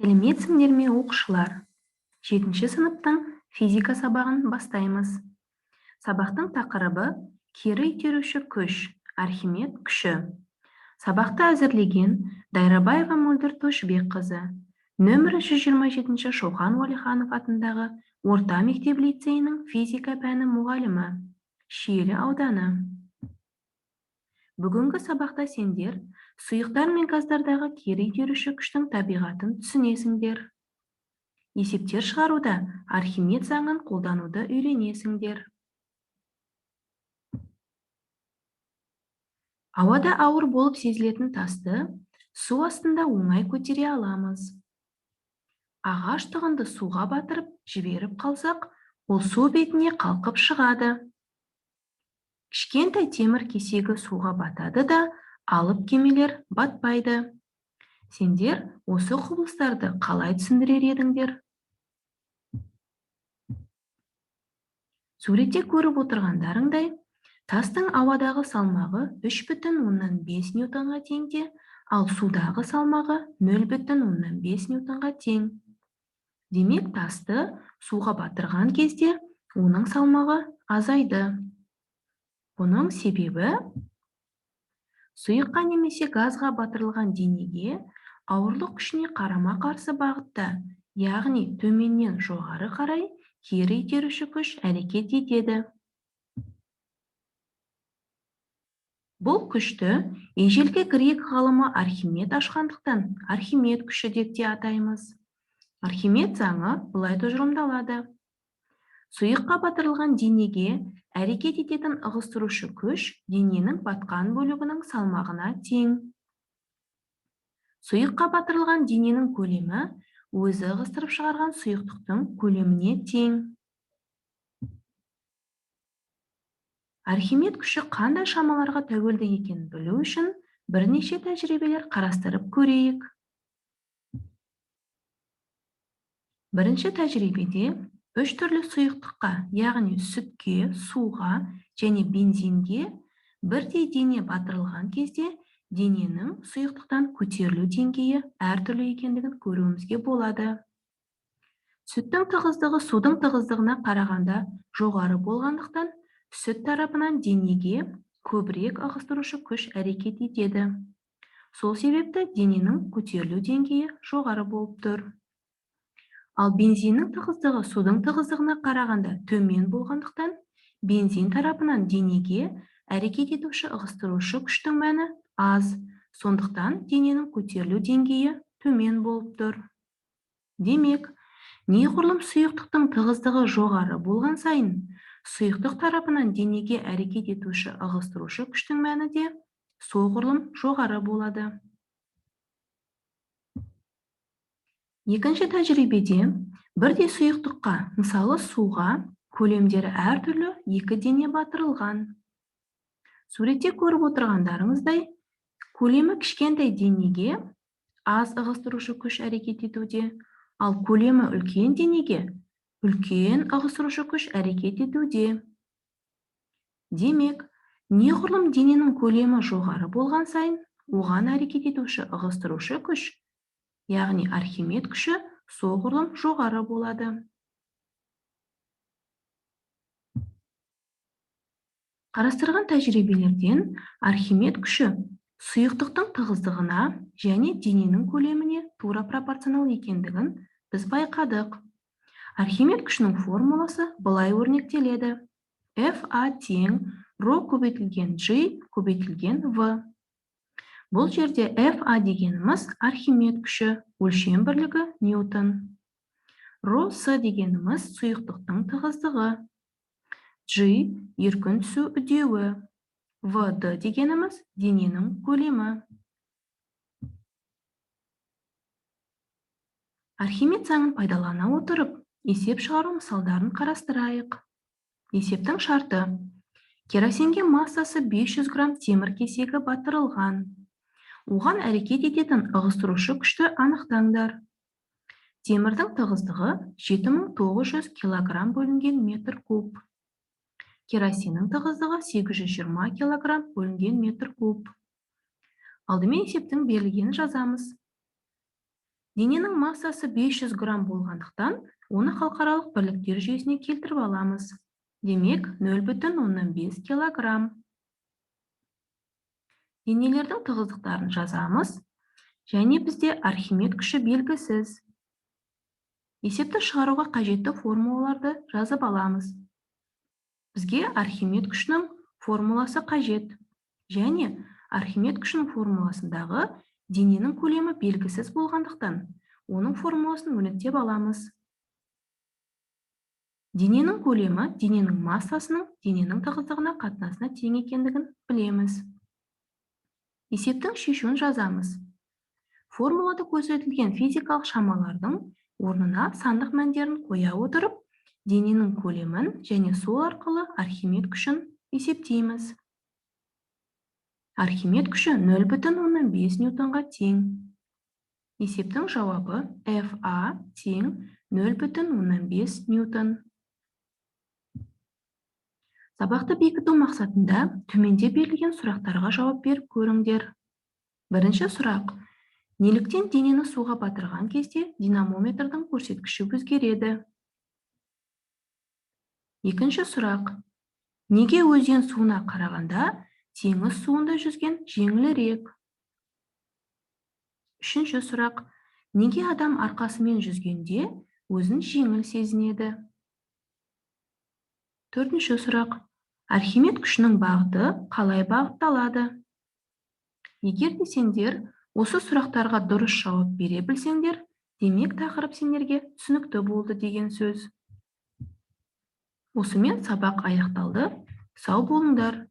Сәлеметсіңдер ме, оқушылар? Жетінші сыныптың физика сабағын бастаймыз. Сабақтың тақырыбы: кері итеруші күш, Архимед күші. Сабақты әзірлеген Дайрабаева Мөлдір Тойшыбекқызы, нөмірі 127 Шоқан Уәлиханов атындағы орта мектеп лицейінің физика пәні мұғалімі, Шиелі ауданы. Бүгінгі сабақта сендер сұйықтар мен газдардағы кері итеруші күштің табиғатын түсінесіңдер. Есептер шығаруда Архимед заңын қолдануды үйренесіңдер. Ауада ауыр болып сезілетін тасты су астында оңай көтере аламыз. Ағаш тығынды суға батырып жіберіп қалсақ, ол су бетіне қалқып шығады. Кішкентай темір кесегі суға батады да, алып кемелер батпайды. Сендер осы құбылыстарды қалай түсіндірер едіңдер? Суретте көріп отырғандарыңдай, тастың ауадағы салмағы 3,5 ньютонға тең де, ал судағы салмағы 0,5 ньютонға тең. Демек, тасты суға батырған кезде оның салмағы азайды. Бұның себебі сұйыққа немесе газға батырылған денеге ауырлық күшіне қарама-қарсы бағытта, яғни төменнен жоғары қарай кері итеруші күш әрекет етеді. Бұл күшті ежелгі грек ғалымы Архимед ашқандықтан Архимед күші деп те атаймыз. Архимед заңы былай тұжырымдалады. Сұйыққа батырылған денеге әрекет ететін ығыстырушы күш дененің батқан бөлігінің салмағына тең. Сұйыққа батырылған дененің көлемі өзі ығыстырып шығарған сұйықтықтың көлеміне тең. Архимед күші қандай шамаларға тәуелді екенін білу үшін бірнеше тәжірибелер қарастырып көрейік. Бірінші тәжірибеде үш түрлі сұйықтыққа, яғни сүтке, суға және бензинге бірдей дене батырылған кезде дененің сұйықтықтан көтерілу деңгейі әртүрлі екендігін көруімізге болады. Сүттің тығыздығы судың тығыздығына қарағанда жоғары болғандықтан, сүт тарапынан денеге көбірек ығыстырушы күш әрекет етеді. Сол себепті дененің көтерілу деңгейі жоғары болып тұр. Ал бензиннің тығыздығы судың тығыздығына қарағанда төмен болғандықтан, бензин тарапынан денеге әрекет етуші ығыстырушы күштің мәні аз, сондықтан дененің көтерілу деңгейі төмен болып тұр. Демек, неғұрлым сұйықтықтың тығыздығы жоғары болған сайын, сұйықтық тарапынан денеге әрекет етуші ығыстырушы күштің мәні де соғұрлым жоғары болады. Екінші тәжірибеде бірдей сұйықтыққа, мысалы суға, көлемдері әртүрлі екі дене батырылған. Суретте көріп отырғандарыңыздай, көлемі кішкентай денеге аз ығыстырушы күш әрекет етуде, ал көлемі үлкен денеге үлкен ығыстырушы күш әрекет етуде. Демек, неғұрлым дененің көлемі жоғары болған сайын, оған әрекет етуші ығыстырушы күш, яғни Архимед күші соғұрлым жоғары болады. Қарастырған тәжірибелерден Архимед күші сұйықтықтың тығыздығына және дененің көлеміне тура пропорционал екендігін біз байқадық. Архимед күшінің формуласы былай өрнектеледі. FA тең ро көбейтілген G көбейтілген V. Бұл жерде FA дегеніміз Архимед күші, өлшем бірлігі ньютон. Ро С дегеніміз сұйықтықтың тығыздығы. G еркін түсу үдеуі. VD дегеніміз дененің көлемі. Архимед заңын пайдалана отырып, есеп шығару мысалдарын қарастырайық. Есептің шарты. Керосинге массасы 500 грамм темір кесегі батырылған. Оған әрекет ететін ығыстырушы күшті анықтаңдар. Темірдің тығыздығы 7900 килограмм бөлінген метр куб. Керосиннің тығыздығы 820 килограмм бөлінген метр куб. Алдымен есептің берілгенін жазамыз. Дененің массасы 500 грамм болғандықтан, оны халықаралық бірліктер жүйесіне келтіріп аламыз. Демек, 0,5 килограмм. Денелердің тығыздықтарын жазамыз. Және бізде Архимед күші белгісіз. Есепті шығаруға қажетті формулаларды жазып аламыз. Бізге Архимед күшінің формуласы қажет. Және Архимед күшінің формуласындағы дененің көлемі белгісіз болғандықтан, оның формуласын өрнектеп аламыз. Дененің көлемі дененің массасының дененің тығыздығына қатынасына тең екендігін білеміз. Есептің шешуін жазамыз. Формулада көрсетілген физикалық шамалардың орнына сандық мәндерін қоя отырып, дененің көлемін және сол арқылы Архимед күшін есептейміз. Архимед күші 0,5 ньютонға тең. Есептің жауабы: FA тең 0,5 ньютон. Сабақты бекіту мақсатында төменде берілген сұрақтарға жауап беріп көріңдер. Бірінші сұрақ: Неліктен денені суға батырған кезде динамометрдің көрсеткіші өзгереді? Екінші сұрақ: Неге өзен суына қарағанда теңіз суында жүзген жеңілірек? Үшінші сұрақ: Неге адам арқасымен жүзгенде өзін жеңіл сезінеді? Төртінші сұрақ: Архимед күшінің бағыты қалай бағытталады? Егер де сендер осы сұрақтарға дұрыс жауап бере білсеңдер, демек, тақырып сендерге түсінікті болды деген сөз. Осымен сабақ аяқталды. Сау болыңдар.